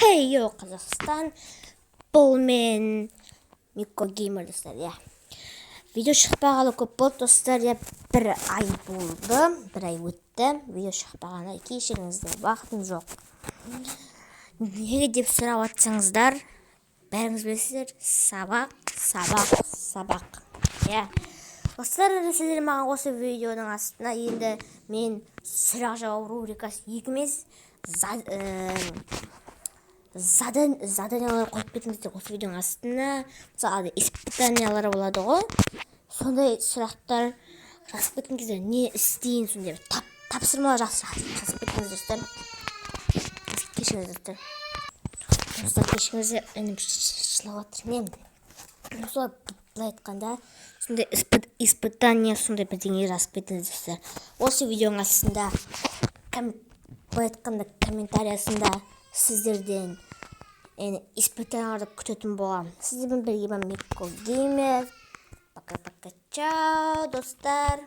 Хей, йо, Қазақстан! Бұл мен, Микко Геймер, достар, иә. Видео шықпағалы көп болды, достар, иә, бір ай болды, бір ай өтті. Видео шықпағаны, кешіріңіздер, уақытым жоқ. Неге деп сұрап жатсаңыздар, бәріңіз білесіздер, сабақ, сабақ, сабақ. Иә. Достар, сіздер маған осы видеоның астына енді мен сұрақ жауап рубрикасы екі емес, заданиялар қойып кетіңіздер осы видеоның астына. Мысалы, испытаниялар болады ғой, сондай сұрақтар жазып кетіңіздер, не істейін, сондай бір тапсырмалар жақсы жазып кетіңіздер, достар. Кешіріңіздер, достар, достар, кешіріңіздер, інім жылап жатыр. Не, солай, былай айтқанда, сондай испытание, сондай бірдеңе жазып кетіңіздер, достар, осы видеоның астында, былай айтқанда, комментариясында сіздерден енді испытанияларды күтетін боламын. Сіздермен бірге мен, Микко Геймер. Пока, пока, чао, достар.